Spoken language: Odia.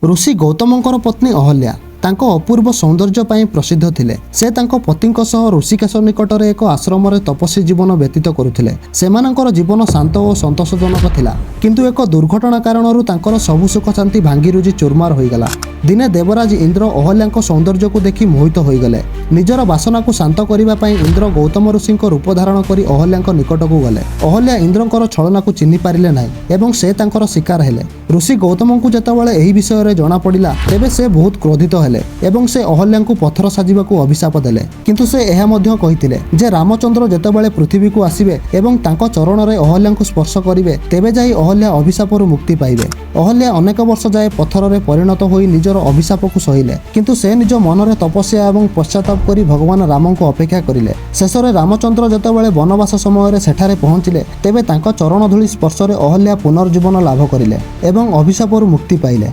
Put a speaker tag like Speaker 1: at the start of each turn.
Speaker 1: ଋଷି ଗୌତମଙ୍କର ପତ୍ନୀ ଅହଲ୍ୟା ତାଙ୍କ ଅପୂର୍ବ ସୌନ୍ଦର୍ଯ୍ୟ ପାଇଁ ପ୍ରସିଦ୍ଧ ଥିଲେ। ସେ ତାଙ୍କ ପତିଙ୍କ ସହ ଋଷିକେଶ ନିକଟରେ ଏକ ଆଶ୍ରମରେ ତପସ୍ୱୀ ଜୀବନ ବ୍ୟତୀତ କରୁଥିଲେ। ସେମାନଙ୍କର ଜୀବନ ଶାନ୍ତ ଓ ସନ୍ତୋଷଜନକ ଥିଲା, କିନ୍ତୁ ଏକ ଦୁର୍ଘଟଣା କାରଣରୁ ତାଙ୍କର ସବୁ ସୁଖ ଶାନ୍ତି ଭାଙ୍ଗିରୁଜି ଚୁରମାର ହୋଇଗଲା। ଦିନେ ଦେବରାଜ ଇନ୍ଦ୍ର ଅହଲ୍ୟାଙ୍କ ସୌନ୍ଦର୍ଯ୍ୟକୁ ଦେଖି ମୋହିତ ହୋଇଗଲେ। ନିଜର ବାସନାକୁ ଶାନ୍ତ କରିବା ପାଇଁ ଇନ୍ଦ୍ର ଗୌତମ ଋଷିଙ୍କ ରୂପ ଧାରଣ କରି ଅହଲ୍ୟାଙ୍କ ନିକଟକୁ ଗଲେ। ଅହଲ୍ୟା ଇନ୍ଦ୍ରଙ୍କର ଛଳନାକୁ ଚିହ୍ନି ପାରିଲେ ନାହିଁ ଏବଂ ସେ ତାଙ୍କର ଶିକାର ହେଲେ। ଋଷି ଗୌତମଙ୍କୁ ଯେତେବେଳେ ଏହି ବିଷୟରେ ଜଣାପଡ଼ିଲା, ତେବେ ସେ ବହୁତ କ୍ରୋଧିତ ହେଲେ ଏବଂ ସେ ଅହଲ୍ୟାଙ୍କୁ ପଥର ସାଜିବାକୁ ଅଭିଶାପ ଦେଲେ। କିନ୍ତୁ ସେ ଏହା ମଧ୍ୟ କହିଥିଲେ ଯେ ରାମଚନ୍ଦ୍ର ଯେତେବେଳେ ପୃଥିବୀକୁ ଆସିବେ ଏବଂ ତାଙ୍କ ଚରଣରେ ଅହଲ୍ୟାଙ୍କୁ ସ୍ପର୍ଶ କରିବେ, ତେବେ ଯାଇ ଅହଲ୍ୟା ଅଭିଶାପରୁ ମୁକ୍ତି ପାଇବେ। ଅହଲ୍ୟା ଅନେକ ବର୍ଷ ଯାଏ ପଥରରେ ପରିଣତ ହୋଇ ନିଜର ଅଭିଶାପକୁ ସହିଲେ, କିନ୍ତୁ ସେ ନିଜ ମନରେ ତପସ୍ୟା ଏବଂ ପଶ୍ଚାତାପ କରି ଭଗବାନ ରାମଙ୍କୁ ଅପେକ୍ଷା କରିଲେ। ଶେଷରେ ରାମଚନ୍ଦ୍ର ଯେତେବେଳେ ବନବାସ ସମୟରେ ସେଠାରେ ପହଞ୍ଚିଲେ, ତେବେ ତାଙ୍କ ଚରଣ ଧୂଳି ସ୍ପର୍ଶରେ ଅହଲ୍ୟା ପୁନର୍ଜୀବନ ଲାଭ କରିଲେ ଏବଂ ଅଭିଶାପରୁ ମୁକ୍ତି ପାଇଲେ।